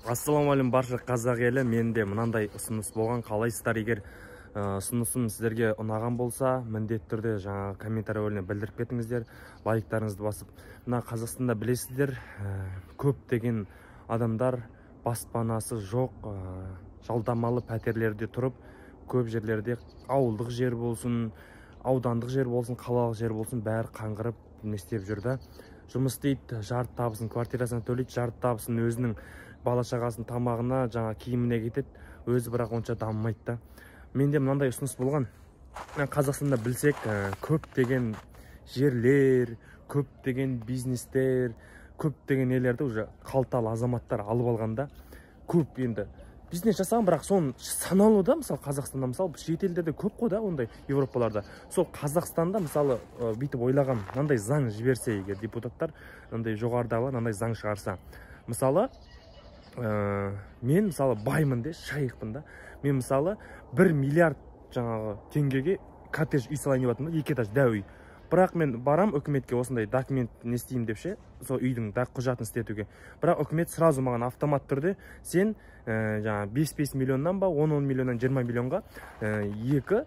Ассалаумағалейкум, барша қазақ елі. Менде мынандай ұсыныс болған. Қалайсыздар? Егер ұсынысым сіздерге ұнаған болса, міндетті түрде жаңа комментарий бөліміне білдіріп кетіңіздер, лайктарыңызды басып. Мына Қазақстанда білесіздер, көптеген адамдар баспанасы жоқ, жалдамалы пәтерлерде тұрып, көп жерлерде ауылдық жер болсын, аудандық жер болсын, қалалық жер болсын, бәрі қаңғырып не істеп жүр да. Жұмыс істейді, жарты табысын квартирасына төлейді, жарты табысын өзінің бала шағасының тамағына, жаңа киіміне кетеді, өзі бірақ онша дамымайды да. Менде мынандай ұсыныс болған. Қазақстанда білсек, көптеген жерлер, көптеген бизнестер, көптеген нелерді уже қалталы азаматтар алып алғанда, көп енді бизнес жасаған, бірақ соны санаулы да. Мысалы, Қазақстанда, мысалы, шетелдерде көп қой да ондай, Европаларда. Сол Қазақстанда, мысалы, бүйтіп ойлағам, мынандай заң жіберсе, егер депутаттар, мынандай жоғарыдағылар мынандай заң шығарса, мысалы, мен, мысалы, баймын де, шайықпын да, мен, мысалы, 1 миллиард жаңағы теңгеге коттедж үй салайын деп жатырмын да, 2 этаж дәу үй. Бірақ мен барам үкіметке, осындай документ не істеймін деп ше, сол үйдің құжатын істетуге. Бірақ үкімет сразу маған автомат түрде сен жаңағы 5-5 миллионнан ба, 10-10 миллионнан 20 миллионға екі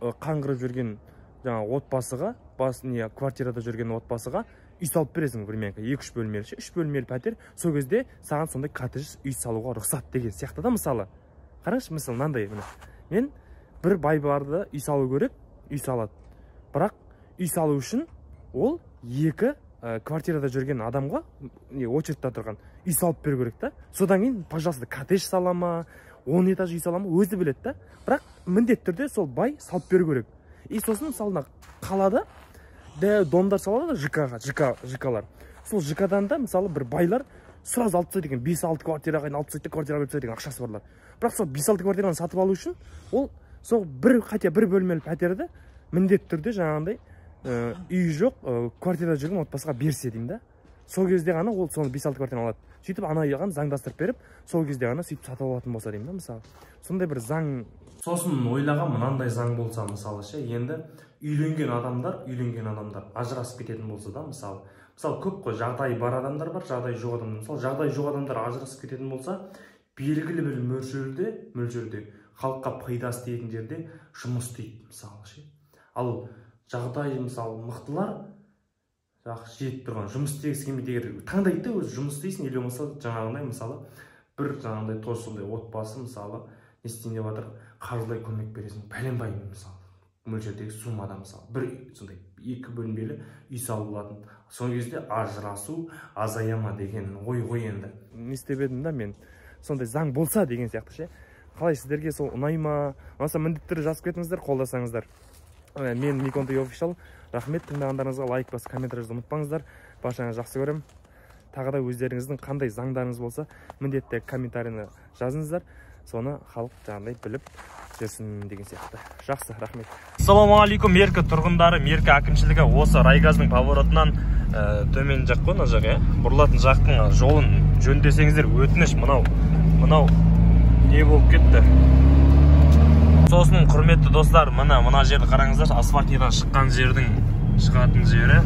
қаңғырып жүрген жаңағы отбасыға, бас не квартирада жүрген отбасыға үй салып бересің, временка, 2-3 бөлмелі ше, 3 бөлмелі пәтер. Сол кезде саған сондай коттедж үй салуға рұқсат деген сияқты да. Мысалы, қараңызшы, мысалы, мынандай, міне, мен бір бай барды, үй салу керек, үй салады. Бірақ үй салу үшін ол екі квартирада жүрген адамға, не очередьта тұрған, үй салып беру керек та. Содан кейін, пожалуйста, коттедж сала ма, 10 этаж үй сала ма, өзі біледі да. Бірақ міндетті түрде сол бай салып беру керек. И сосын, мысалы, мына қалада дәу домдар салады ғой, ЖК-ға, ЖК, ЖК-лар. Сол ЖК-дан да, мысалы, бір байлар сразу алып тастайды екен, 5-6 квартираға дейін алып тастайды да, квартира беріп тастайды екен, ақшасы барлар. Бірақ сол 5-6 квартираны сатып алу үшін ол сол бір, хотя бір бөлмелі пәтерді міндетті түрде жаңағындай үйі жоқ, квартирада жүрген отбасыға берсе деймін да. Сол кезде ғана ол соны 5-6 квартираны алады. Сөйтіп ана оған заңдастырып беріп, сол кезде ғана сөйтіп сатып алатын болса деймін да, мысалы. Сондай бір заң. Сосын ойлаған, мынандай заң болса, мысалы ше, енді үйленген адамдар ажырасып кететін болса да, мысалы, көп қой, жағдайы бар адамдар бар, жағдайы жоқ адамдар. Мысалы, жағдайы жоқ адамдар ажырасып кететін болса, белгілі бір мөлшерде халыққа пайдасы тиетін жерде жұмыс істейді, мысалы ше. Ал жағдайы, мысалы, мықтылар, жақсы жетіп тұрған, жұмыс істегісі келмейді. Егер таңдайды да өзі, жұмыс істейсің или болмаса жаңағындай, мысалы, бір жаңағындай тоже сондай отбасы, мысалы, не істейін деп жатыр, қаржылай көмек бересің, пәленбай, мысалы, мөлшердегі суммада, мысалы, бір сондай екі бөлмелі үй салып алатын. Сол кезде ажырасу азая ма деген ой ғой енді. Не істеп едім да мен, сондай заң болса деген сияқты ше. Қалай, сіздерге сол ұнай ма? Ұнаса, міндетті түрде жазып кетіңіздер, қолдасаңыздар. Мен Никон Офишал. Рахмет тыңдағандарыңызға. Лайк басып, комментарий жазуды ұмытпаңыздар. Баршаңызды жақсы көремін. Тағы да өздеріңіздің қандай заңдарыңыз болса, міндетті комментарийні жазыңыздар, соны халық жаңағыдай біліп жүрсін деген сияқты. Жақсы, рахмет. Ассалаумағалейкум, Меркі тұрғындары, Меркі әкімшілігі! Осы райгаздың поворотынан төмен жақ қой, мына жақ, иә, бұрылатын жақтың жолын жөндесеңіздер, өтініш. Мынау не болып кетті? Сосын, құрметті достар, мына жерді қараңыздаршы, асфальтныйдан шыққан жердің шығатын жері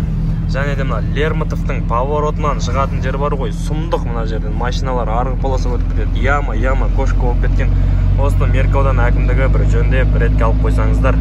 және де мына Лермонтовтың поворотынан шығатын жері бар ғой, сұмдық. Мына жерден машиналар арғы полоса өтіп кетеді, яма яма, кошка болып кеткен. Осыны Меркі ауданы әкімдігі бір жөндеп, бір ретке алып қойсаңыздар.